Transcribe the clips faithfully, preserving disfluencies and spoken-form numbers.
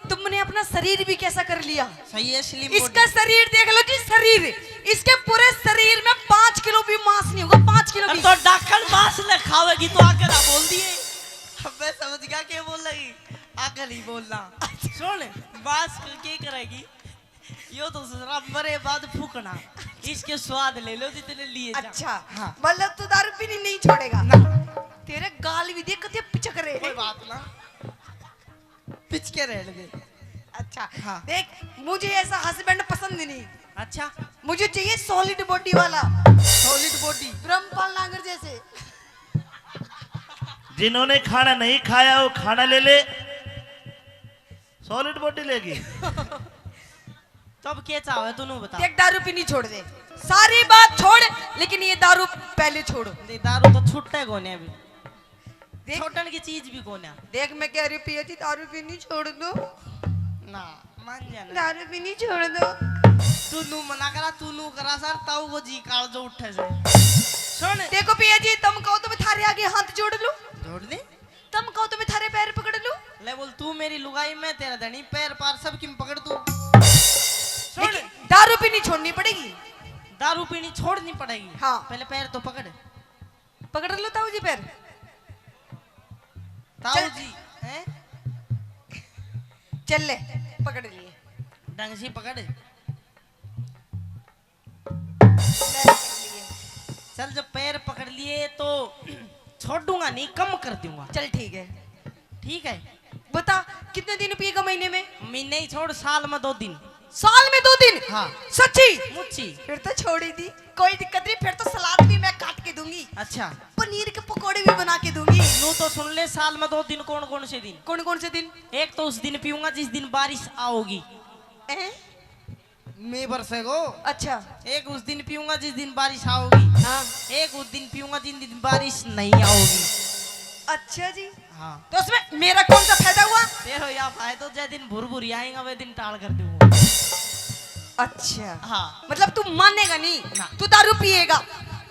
तुमने अपना शरीर भी कैसा कर लिया। सही है, slim इसका body। शरीर देख लो जी, शरीर, इसके पूरे शरीर में पाँच किलो भी मांस नहीं होगा, पाँच किलो अरे भी। तो डाकण मांस ले खावेगी तो आकर आ बोल दिए। अब मैं समझ गया क्या बोल रही, आकर ही बोलना। सुन, मांस के करेगी, यो तो ससुरा मरे बाद फूकना, इसके स्वाद ले लो जितने लिए जा। अच्छा, हाँ। मतलब तू दारू पीनी नहीं छोड़ेगा? ना। तेरे गाल भी देख कते पिचक रहे कोई हैं। बात ना, पिचके रहने दे। अच्छा, हाँ। देख, मुझे ऐसा हस्बैंड पसंद नहीं। अच्छा। मुझे चाहिए सॉलिड बॉडी वाला। Solid body. ब्रह्मपाल नागर जैसे। जिन्होंने खाना नहीं खाया, वो खाना ले ले। सॉलिड बॉडी लेगी। तब के चाहे, तू नू बता। देख, दारू पीनी छोड़ दे, सारी बात छोड़, लेकिन ये दारू पहले छोड़। नहीं, दारू तो छुट्टे कोने अभी। देख, छोड़न की चीज भी कोने। देख, मैं कह रही पिया जी, दारू पीनी छोड़ दो। ना, मान जा ना। दारू पीनी छोड़ दो। तू नू मना करा, तू नू करा सर, ताऊ को जी काल जो उठे से। सुन। देखो पिया जी, तुम कहो तो मैं थारे आगे हाथ जोड़ लूं। जोड़ दे। तुम कहो तो मैं थारे पैर पकड़ लूं। ले बोल, तू मेरी लुगाई, मैं तेरा धनी, पैर पार सब किम पकड़ तू। सुन। लेकिन दारू पीनी छोड़नी पड़ेगी। दारू पीनी छोड़नी पड़ेगी। हाँ। पहले पैर तो पकड़। पकड़ लो ताऊ जी पैर। ताऊ चल। जी, हैं? चल ले, पकड़ लिए। ढंग से पकड़। ले, पकड़ लिए। चल, जब पैर पकड़ लिए तो छोड़ूंगा नहीं, कम कर दूंगा। चल, ठीक है। ठीक है। बता, कितने दिन पिएगा महीने में? महीने ही छोड़, साल में दो दिन। साल में दो दिन? हाँ। सच्ची? मुच्ची। फिर तो छोड़ ही दी, कोई दिक्कत नहीं, फिर तो सलाद भी मैं काट के दूंगी। अच्छा। पनीर के पकौड़े भी बना के दूंगी। नू तो सुन ले, साल में दो दिन। कौन कौन से दिन? कौन कौन से दिन? एक तो उस दिन पीऊंगा जिस दिन बारिश आओगी। ए? मैं बरसेगो। अच्छा। एक उस दिन पीऊंगा जिस दिन बारिश आओगी। हाँ। एक उस दिन पीऊंगा जिस दिन बारिश नहीं आओगी। अच्छा जी। हाँ। तो उसमें मेरा कौन सा फायदा हुआ? तेरा या फायदा, जै दिन भुरभुरी आएगा, वह दिन टाल कर दूंगा। अच्छा। हाँ। मतलब तू मानेगा नहीं, ना। तू दारू पिएगा।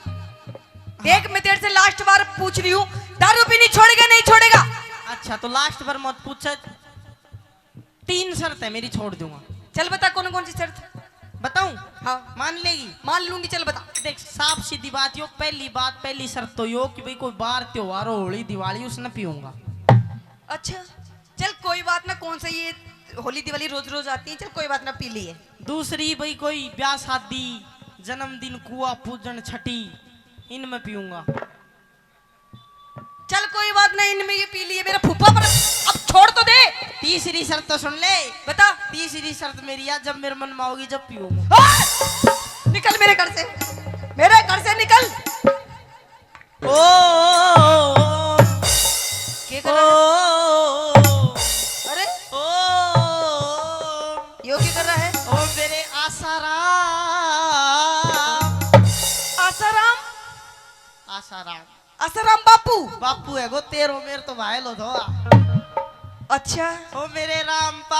देख, मैं तेरे से लास्ट बार पूछ रही हूँ, दारू पीनी छोड़ेगा, नहीं छोड़ेगा? अच्छा, तो लास्ट बार मत पूछ। तीन शर्त है मेरी, छोड़ दूंगा। चल बता, कौन कौन सी शर्त? बताऊं? हाँ। मान लेगी? मान लूंगी, चल बता। देख, साफ सीधी बात यो, पहली बात, पहली शर्त तो यो कि भाई कोई बार त्योहार हो, होली दिवाली, उसने पीऊंगा। अच्छा, चल कोई बात ना, कौन सा ये होली दिवाली रोज रोज आती है, चल कोई बात ना, पी लिए। दूसरी भाई कोई ब्याह शादी, जन्मदिन, कुआ पूजन, छठी, इनमें पीऊंगा। चल कोई बात नहीं, इनमें ये पी लिए, मेरा फूफा, पर अब छोड़ तो दे। तीसरी शर्त तो सुन ले। बता। तीसरी शर्त मेरी है, जब मेरे मन में आओगी जब पीऊंगा। आ! निकल मेरे घर से, मेरे घर से निकल। ओ, ओ, ओ, ओ। के कर रहा है? ओ, अरे, ओ, यो के कर रहा है? ओ मेरे आसाराम। आसाराम? आसाराम। आसाराम बापू? बापू है गो, तेरो मेरे तो भाई लो दो। अच्छा। ओ मेरे रामपाल।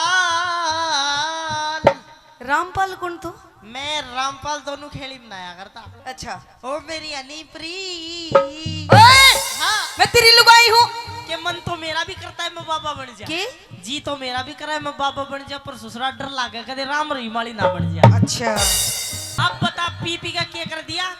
रामपाल कौन तू? मैं रामपाल दोनों खेली बनाया करता। अच्छा। ओ मेरी हनीप्रीत। ओए! हाँ। मैं तेरी लुगाई हूँ। के मन तो मेरा भी करता है मैं बाबा बन जा। के? जी तो मेरा भी करा है मैं बाबा बन जा, पर ससुरा डर लागे कदे राम रहीम वाली ना बन जा। अच्छा। अब बता, पी पी का के कर दिया?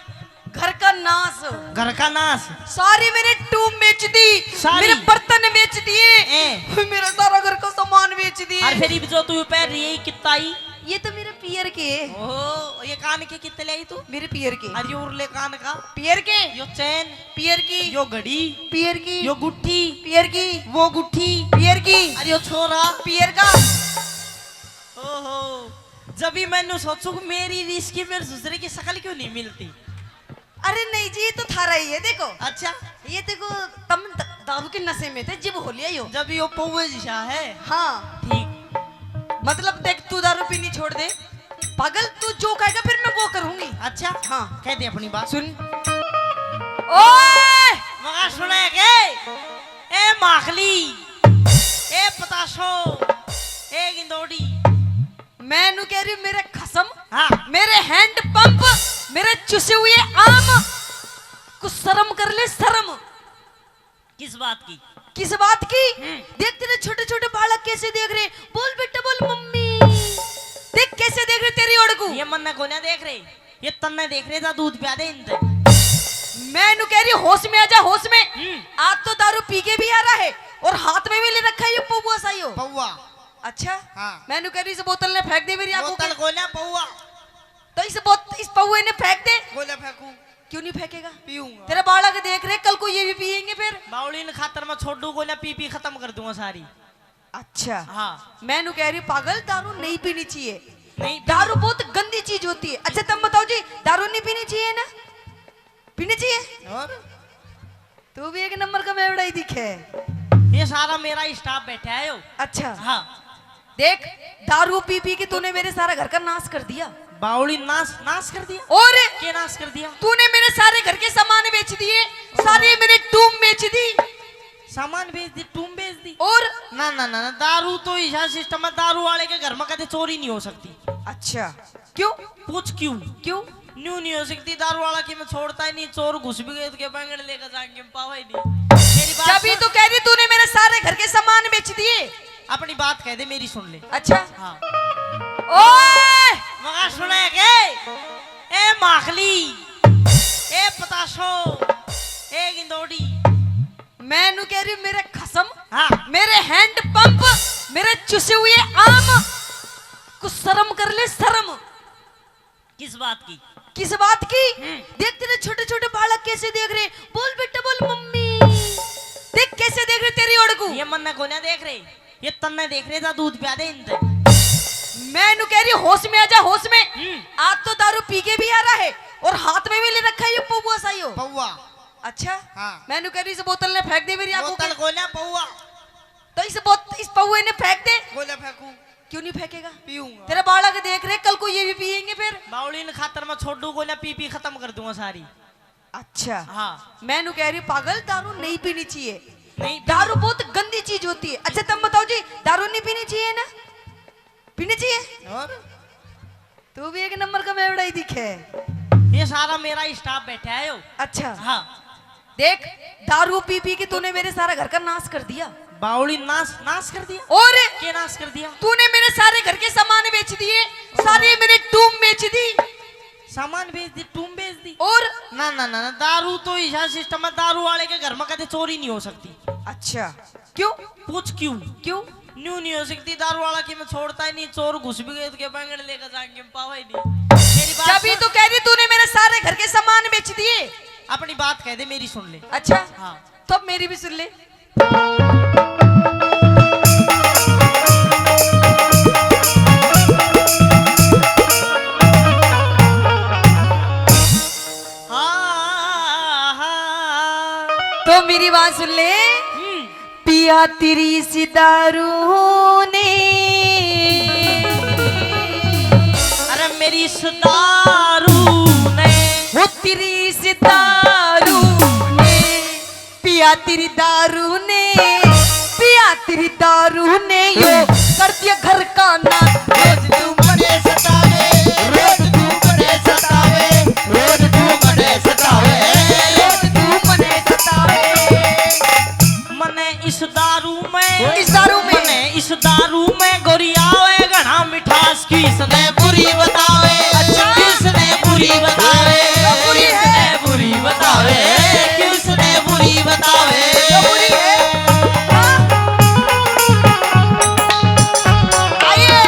घर का नाश। घर का नाश। सारी मेरी टूम बेच दी, सारी? मेरे बर्तन बेच दिए, ए। मेरा सारा घर का सामान बेच दिए। और फिर ये जो तू पहन रही है, ये कितना आई? ये तो मेरे पियर के। ओहो, ये कान के कितने ले आई तू? मेरे पियर के। और ये उरले कान का? पियर के। यो चैन? पियर की। यो घड़ी? पियर की। यो गुट्ठी? पियर की। वो गुट्ठी? पियर की। और यो छोरा? पियर का। ओहो, जब भी मैंने सोचू कि मेरी रीस की मेरे ससुरे की शक्ल क्यों नहीं मिलती? अरे नहीं जी, ये तो थारा ही है, देखो। अच्छा। ये देखो, तम द-, दारू के नशे में थे, जिब हो लिया यो। जब यो पौवे जिसा है। हाँ। ठीक। मतलब देख, तू दारू पीनी छोड़ दे, पागल, तू जो कहेगा फिर मैं वो करूंगी। अच्छा। हाँ। कह दे अपनी बात। सुन। ओए! मगा सुने के? ए माखली, ए पताशो, ए गिंदोड़ी। मैं नू कह रही हूँ, मेरे खसम, हाँ। मेरे हैंड पंप, मेरे चुसे हुए आम, कुछ शर्म कर ले, शर्म। किस बात की? किस बात की? हम्म। देख, तेरे छोटे-छोटे बालक कैसे देख रहे। बोल बेटा, ये मन्ने कोन्या देख रहे, ये तन्ने देख रहे, जा दूध प्या दे इनते। मैं इन्हू कह रही, होश में आ जा, होश में। हम्म। आज तो दारू पी के भी आ रहा है और हाथ में भी ले रखा है ये पौवा सा यो। पौवा। अच्छा। हाँ। मैं इन्हू कह रही, इस बोतल ने फेंक दे मेरी आंखों बोतल के। कोन्या, पौवा। तो इस बोत-, इस पौवे ने फेंक दे। कोन्या फेंकू। क्यों नहीं फेंकेगा? पीऊंगा। तेरा बालक देख रहे, कल को ये भी पियेंगे फिर। बावली ने खातर मैं छोड़ू कोन्या, पी पी खत्म कर दूंगा सारी। अच्छा। हाँ। मैं इन्हू कह रही, पागल, दारू नहीं पीनी चाहिए। नहीं पीनी। दारू बहुत गंदी चीज होती है। अच्छा, तुम बताओ जी, दारू नहीं पीनी चाहिए ना? पीनी चाहिए? और? तू भी एक नंबर का बेवड़ा ही दिखे। ये सारा मेरा staff बैठा है यो। अच्छा। हाँ। देख, दारू पी पी के तूने मेरे सारा घर का नाश कर दिया। बावली, नाश, नाश कर दिया? और? क्या नाश कर दिया? तूने मेरे सारे घर के सामान बेच दिए, सारे मेरे टूम बेच दी। सामान बेच दी, टूम बेच दी। और? ना, ना, ना, ना, दारू तो ऐसा system है, दारू वाले के घर में कदे चोरी नहीं हो सकती। अच्छा, क्यों? पूछ क्यों? क्यों? न्यू नहीं हो सकती, दारू वाला की मैं छोड़ता ही नहीं, चोर घुस भी गए तो क्या बैंगन लेकर जाएंगे, हम पावा ही नहीं। मेरी बात जब ही सुन। तो कह रही, तूने मेरे सारे घर के सामान बेच दिए। अपनी बात कह दे, मेरी सुन ले। अच्छा। हाँ। ओए! मगा सुने के? ए माखली, ए पताशो, ए गिंदोड़ी। मैं नू कह रही हूँ, मेरे खसम, हाँ। मेरे हैंड पंप, मेरे चुसे हुए आम, कुछ शर्म कर ले, शर्म। किस बात की? किस बात की? हम्म। देख, तेरे छोटे छोटे बालक कैसे देख रहे। बोल बेटा, बोल मम्मी। देख कैसे देख रहे तेरी ओर को। ये मन्ने कोन्या देख रहे, ये तन्ने देख रहे, जा दूध प्या दे इनते। मैं इन्हू कह रही, होश में आ जा, होश में। हम्म। आज तो दारू पी के भी आ रहा है और हाथ में भी ले रखा है ये पौवा सा यो। पौवा। अच्छा। हाँ। मैं इन्हू कह रही, इस बोतल ने फेंक दे मेरी आंखों बोतल के। कोन्या, पौवा। तो इस बोत-, इस पौवे ने फेंक दे। कोन्या फेंकू। क्यों नहीं फेंकेगा? पीऊंगा। तेरा बालक देख रहे, कल को ये भी पियेंगे फिर। बावली ने खातर मैं छोड़ू कोन्या, पी पी खत्म कर दूंगा सारी। अच्छा। हाँ। मैं नू कह रही, पागल, दारू नहीं पीनी चाहिए। नहीं पीनी। दारू बहुत गंदी चीज होती है। अच्छा, तुम बताओ जी, दारू नहीं पीनी चाहिए ना? पीनी चाहिए? और? तू भी एक नंबर का बेवड़ा ही दिखे। ये सारा मेरा staff बैठा है यो। अच्छा। हाँ। देख, दारू पी पी के तूने मेरे सारा घर का नाश कर दिया। बावली, नाश, नाश कर दिया? और? क्या नाश कर दिया? तूने मेरे सारे घर के सामान बेच दिए, सारे मेरे टूम बेच दी। सामान बेच दी, टूम बेच दी। और? ना, ना, ना, ना, दारू तो ऐसा system है, दारू वाले के घर में कदे चोरी नहीं हो सकती। अच्छा, क्यों? पूछ क्यों? क्यों? न्यू नहीं हो सकती, दारू वाला की मैं छोड़ता ही नहीं, चोर घुस भी गए तो क्या बैंगन लेकर जाएंगे, हम पावा ही नहीं। मेरी बात जब ही सुन। तो कह रही, तूने मेरे सारे घर के सामान बेच दिए। अपनी बात कह दे, मेरी सुन ले। अच्छा। हाँ। तो अब मेरी भी सुन ले। हाँ, हाँ। तो मेरी बात सुन ले। हम्म। पिया तेरी सी दारू ने। अरे मेरी इस दारू ने। वो तेरी सी दारू ने। पिया तेरी दारू ने, पिया तेरी दारू ने यो कर दिया घर का ना। रोज तू मने सतावे, रोज तू मने सतावे, रोज तू मने सतावे, रोज तू मने सतावे। मने इस दारू में, इस दारू में, मने इस दारू में गोरी आवे घना मिठास। किसने बुरी बतावे, अच्छा। किसने बुरी बतावे, क्यों बुरी है? किसने बुरी बतावे, किसने बुरी बतावे। क्यों बुरी है? हाँ? आइए।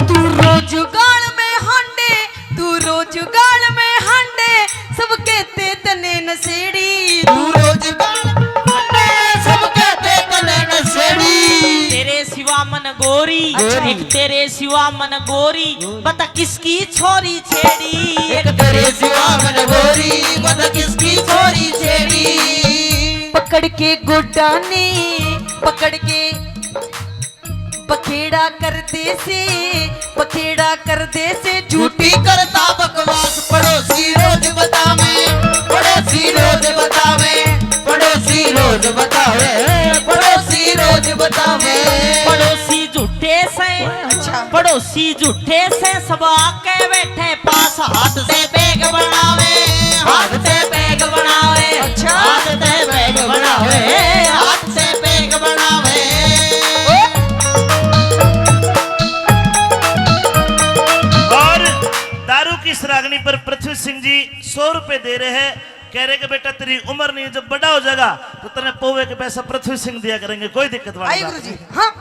तू रोज गाल में हांडे, तू रोज गाल में हांडे, सब कहते तने नशेड़ी। तू रोज गाल में हांडे, सब कहते तने नशेड़ी। तेरे सिवा मन गोरी, अच्छा। एक तेरे सिवा मन गोरी, बता किसकी छोरी छेड़ी। एक तेरे सिवा मन गोरी, बता किसकी छोरी छेड़ी। पक पकड़ के गोडा ने, पकड़ के बखेड़ा कर दे से, बखेड़ा कर दे से, झूठी करता बकवास। पड़ोसी रोज बतावे, पड़ोसी रोज बतावे, पड़ोसी रोज बतावे, पड़ोसी रोज बतावे। पड़ोसी झूठे से, अच्छा। पड़ोसी झूठे से, सब आके बैठे पास। हाथ से बैग बनावे, हाथ से बैग बनावे, अच्छा। हाथ से बैग बनावे, हाथ से बैग बनावे। और दारू की सरागनी पर पृथ्वी सिंह जी सौ रुपए दे रहे हैं। कह रहे कि बेटा, तेरी उम्र नहीं है, जब बड़ा हो जाएगा तो तेरे पौवे के पैसा पृथ्वी सिंह दिया करेंगे, कोई दिक्कत वाली आई बात गुरु जी, नहीं। हाँ।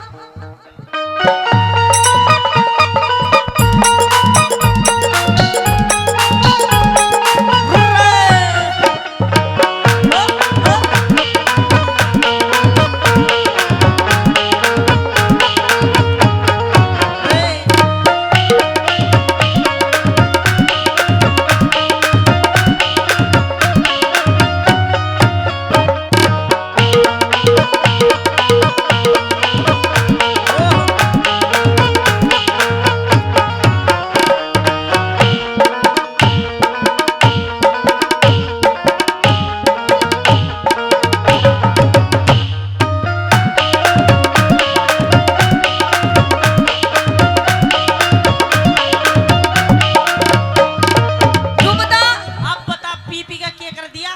तू बता, अब बता, पी पी का क्या कर दिया?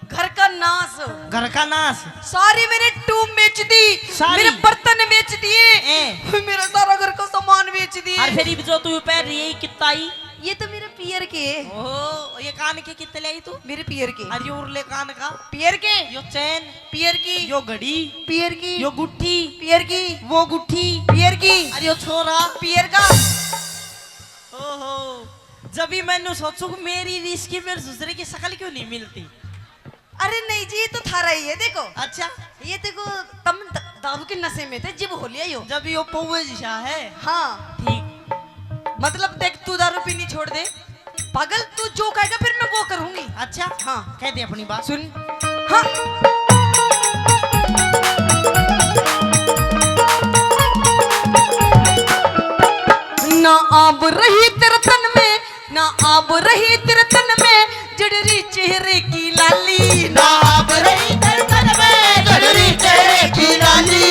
घर का नाश। घर का नाश। सारी मेरी टूम बेच दी, सारी? मेरे बर्तन बेच दिए, ए। मेरा सारा घर का सामान बेच दिए। और फिर ये जो तू पहन रही है, ये कितना ही? ये तो मेरे पियर के। ओहो, ये कान के कितने ले आई तू? मेरे पियर के। और ये उरले कान का? पियर के। यो चैन? पियर की। यो घड़ी? पियर की। यो गुट्ठी? पियर की। वो गुट्ठी? पियर की। और यो छोरा? पियर का। ओहो, जब भी मैंने सोचू कि मेरी रीस की मेरे दूसरे की शक्ल क्यों नहीं मिलती? अरे नहीं जी, ये तो थारा ही है, देखो। अच्छा। ये देखो, तम द-, दारू के नशे में थे, जिब हो लिया यो। जब यो पौवे जिसा है। हाँ। ठीक। मतलब देख, तू दारू पीनी छोड़ दे, पागल, तू जो कहेगा फिर मैं वो करूंगी। अच्छा। हाँ। कह दे अपनी बात। सुन। हाँ। ना आब रही तेरे तन में, ना आब रही तेरे तन में जड़री चेहरे की लाली। ना आब रही तेरे तन में जड़री चेहरे की लाली।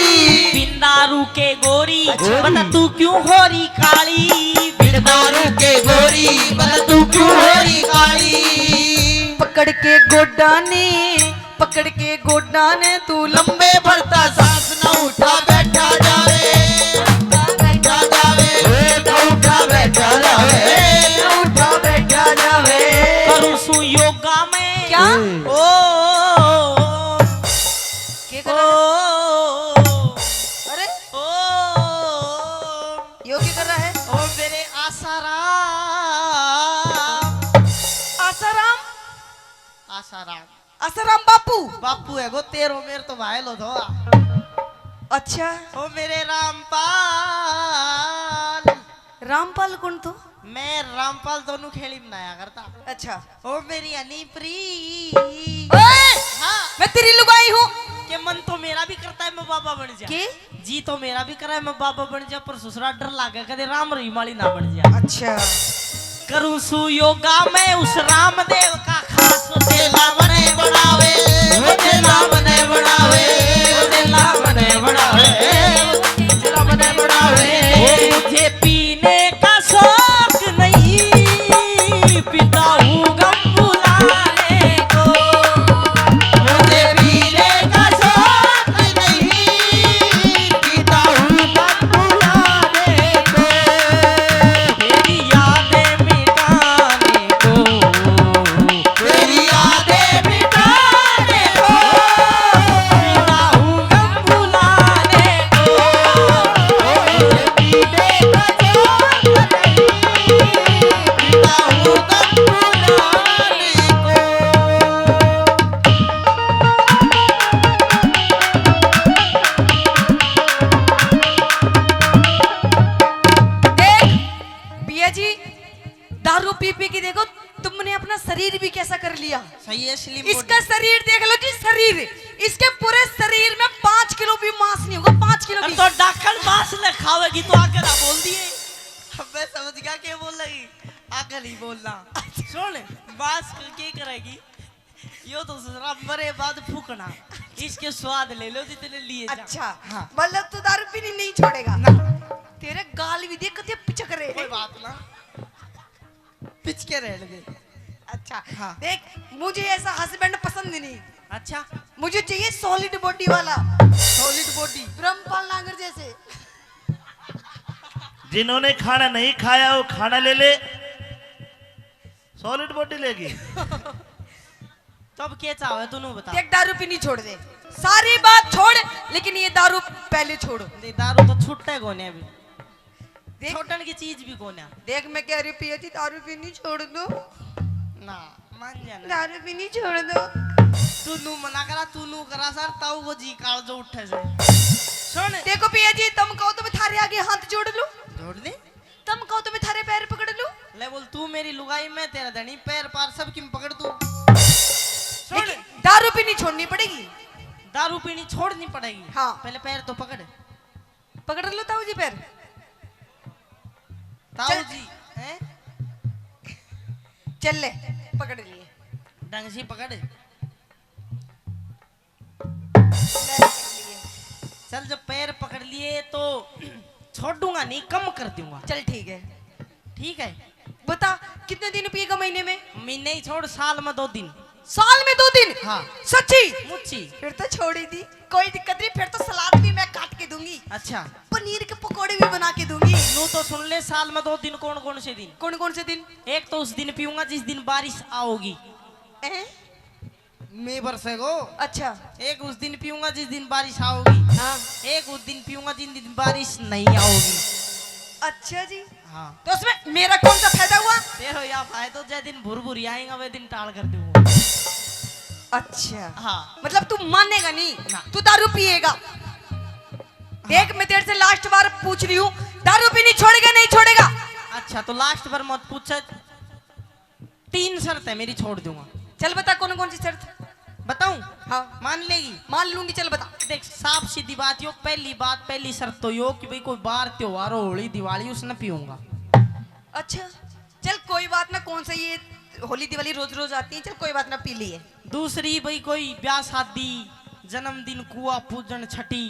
बिन दारू के गोरी, अच्छा। बता तू क्यों हो रही काली? बिन दारू के गोरी, बता तू क्यों हो रही काली? पकड़ के गोडा ने, पकड़ के गोडा ने तू लंबे भरता सांस ना उठा बैठा जावे, उठा बैठा जावे, ए, ना उठा बैठा जावे, ए, ना उठा बैठा जावे। करूँ सू योगा मैं। क्या? ओ, ओ, ओ, ओ, के कर रहा है? ओ, अरे? ओ, यो के कर रहा है? ओ मेरे आसाराम। आसाराम? आसाराम। आसाराम बापू? बापू है गो, तेरो मेर तो भाई लो थो। अच्छा। ओ मेरे रामपाल। रामपाल कौन तू? मैं रामपाल दोनों खेली बनाया करता। अच्छा। ओ मेरी हनीप्री। ओए! हाँ। मैं तेरी लुगाई हूँ। के मन तो मेरा भी करता है मैं बाबा बन जा। के? जी तो मेरा भी करे मैं बाबा बन जा, पर ससुरा डर लागे कदे राम रहीम वाली ना बन जा। अच्छा। करूँ सू योगा मैं उस रामदेव का खास। तेला मने बनावे, वो तेला मने बनावे, वो तेला मने बनावे, वो तेला मने बनावे। ओ मुझे पीने का शौक नहीं, पीता हूँ गम भुलाने को। मुझे पीने का शौक नहीं, पीता हूँ गम भुलाने को। तेरी यादें मिटाने को। तेरी यादें मिटाने को। पीता हूँ गम भुलाने को। देख, पिया जी, दारू पी पी के देखो, तुमने अपना शरीर भी कैसा कर लिया। सही है, slim इसका body। शरीर देख लो जी, शरीर। इसके पूरे शरीर में पाँच किलो भी मांस नहीं होगा, पाँच किलो अरे भी। तो डाकण मांस ले खावेगी तो आकर आ बोल दिए। अब मैं समझ गया क्या बोल रही, आकर ही बोलना। सुन, मांस के करेगी, यो तो ससुरा मरे बाद फूकना, इसके स्वाद ले लो जितने लिए जा। अच्छा, हाँ। मतलब तू दारू पीनी नहीं छोड़ेगा? ना। तेरे गाल भी देख कते पिचक रहे कोई हैं। बात ना, पिचके रहने दे। अच्छा, हाँ। देख, मुझे ऐसा हस्बैंड पसंद नहीं। अच्छा। मुझे चाहिए सॉलिड बॉडी वाला। Solid body. ब्रह्मपाल नागर जैसे। जिन्होंने खाना नहीं खाया वो खाना ले ले, सॉलिड बॉडी लेगी। तब के चाहे तू नू बता। देख, दारू पीनी छोड़ दे, सारी बात छोड़, लेकिन ये दारू पहले छोड़। नहीं, दारू तो छुट्टे कोने अभी। देख, छोड़न की चीज भी कोने। देख, मैं कह रही पिया जी, दारू पीनी छोड़ दो। ना, मान जा ना। दारू पीनी छोड़ दो। तू नू मना करा, तू नू करा सर, ताऊ को जी काल जो उठे से। सुन। देखो पिया जी, तुम कहो तो मैं थारे आगे हाथ जोड़ लूं। जोड़ दे। तुम कहो तो मैं थारे पैर पकड़ लूं। ले बोल, तू मेरी लुगाई, मैं तेरा धनी, पैर पार सब किम पकड़ तू। सुन। लेकिन दारू पीनी छोड़नी पड़ेगी। दारू पीनी छोड़नी पड़ेगी। हाँ। पहले पैर तो पकड़। पकड़ लो ताऊ जी पैर। ताऊ चल। जी, हैं? चल ले, पकड़ लिए। ढंग से पकड़। ले, पकड़ लिए। चल, जब पैर पकड़ लिए तो छोड़ूंगा नहीं, कम कर दूंगा। चल, ठीक है। ठीक है। बता, कितने दिन पिएगा महीने में? महीने ही छोड़, साल में दो दिन। साल में दो दिन? हाँ। सच्ची? मुच्ची। फिर तो छोड़ ही दी, कोई दिक्कत नहीं, फिर तो सलाद भी मैं काट के दूंगी। अच्छा। पनीर के पकौड़े भी बना के दूंगी। नू तो सुन ले, साल में दो दिन। कौन कौन से दिन? कौन कौन से दिन? एक तो उस दिन पीऊंगा जिस दिन बारिश आओगी। ए? मी बरसेगो। अच्छा। एक उस दिन पीऊंगा जिस दिन बारिश आओगी। हाँ। एक उस दिन पीऊंगा जिस दिन बारिश नहीं आओगी। अच्छा जी। हाँ। तो उसमें मेरा कौन सा फायदा हुआ? तेरा या फायदा, जै दिन भुरभुरी आएगा वे दिन टाल कर दूंगा। अच्छा। हाँ। मतलब तू मानेगा नहीं, ना। तू दारू पिएगा। देख, मैं तेरे से लास्ट बार पूछ रही हूँ, दारू पीनी छोड़ेगा नहीं छोड़ेगा? अच्छा, तो लास्ट बार मत पूछ। तीन शर्त है मेरी, छोड़ दूंगा। चल बता, कौन कौन सी शर्त? बताऊं? हाँ। मान लेगी? मान लूंगी, चल बता। देख, साफ सीधी बात यो, पहली बात, पहली शर्त तो यो कि भाई कोई बार त्योहार हो, होली दिवाली, उसने पीऊंगा। अच्छा, चल कोई बात ना, कौन सा ये होली दिवाली रोज रोज आती है, चल कोई बात ना, पी लिए। दूसरी भाई कोई ब्याह शादी, जन्मदिन, कुआ पूजन, छठी,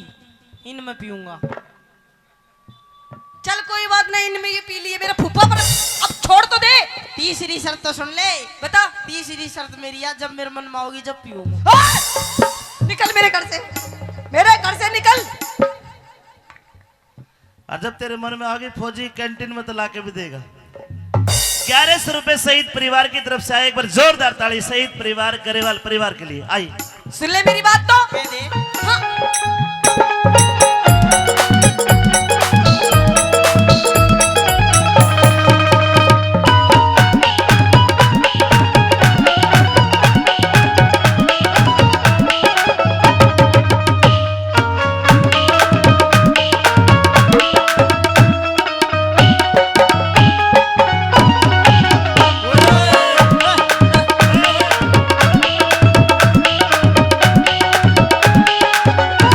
इनमें पीऊंगा। चल कोई बात नहीं, इनमें ये पी लिए मेरा फूफा, पर अब छोड़ तो दे। तीसरी शर्त तो सुन ले। बता। तीसरी शर्त मेरी है, जब मेरे मन में आओगी जब पीऊंगा। आ! निकल मेरे घर से, मेरे घर से निकल। और जब तेरे मन में आओगी फौजी, कैंटीन में तो लाके भी देगा। ग्यारह सौ रुपए शहीद परिवार की तरफ से आए, एक बार जोरदार ताली शहीद परिवार, गरेवाल परिवार के लिए। आई। सुन ले मेरी बात तो। कह दे। हाँ।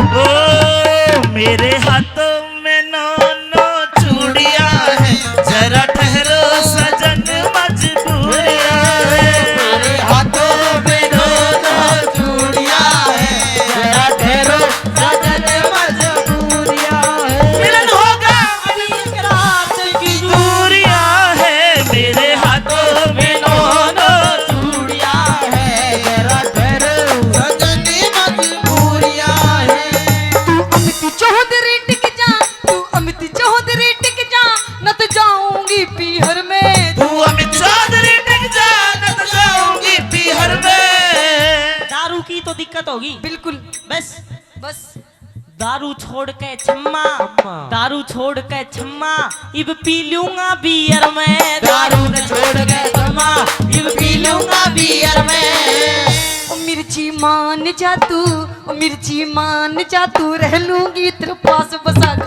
ओ, मेरे हाथों में नौ नौ चूड़ियां हैं, जरा ठहरो सजन, मजबूरियां हैं। मेरे हाथों में नौ नौ चूड़ियां हैं, जरा ठहरो सजन, मजबूरियां हैं। मिलन होगा अभी एक रात की दूरियां हैं, मेरे हाथों में नौ नौ चूड़ियां हैं, जरा ठहरो सजन, मजबूरियां हैं। तू अमित चौधरी टिक जा, तू अमित चौधरी टिक जा, न तो जाऊंगी पीहर में। तू अमित चौधरी टिक जा, न तो जाऊंगी पीहर में। दारू की तो दिक्कत होगी। बिल्कुल। बस। बस। दारू छोड़ के छम्मा, अम्मा। दारू छोड़ के छम्मा, इब पी लूंगा बियर में। दारू ने छोड़ के छम्मा, इब पी लूंगा बियर में। ओ मिर्ची मान जा तू, ओ मिर्ची मान जा तू, रह लूंगी तेरे पास बसा के।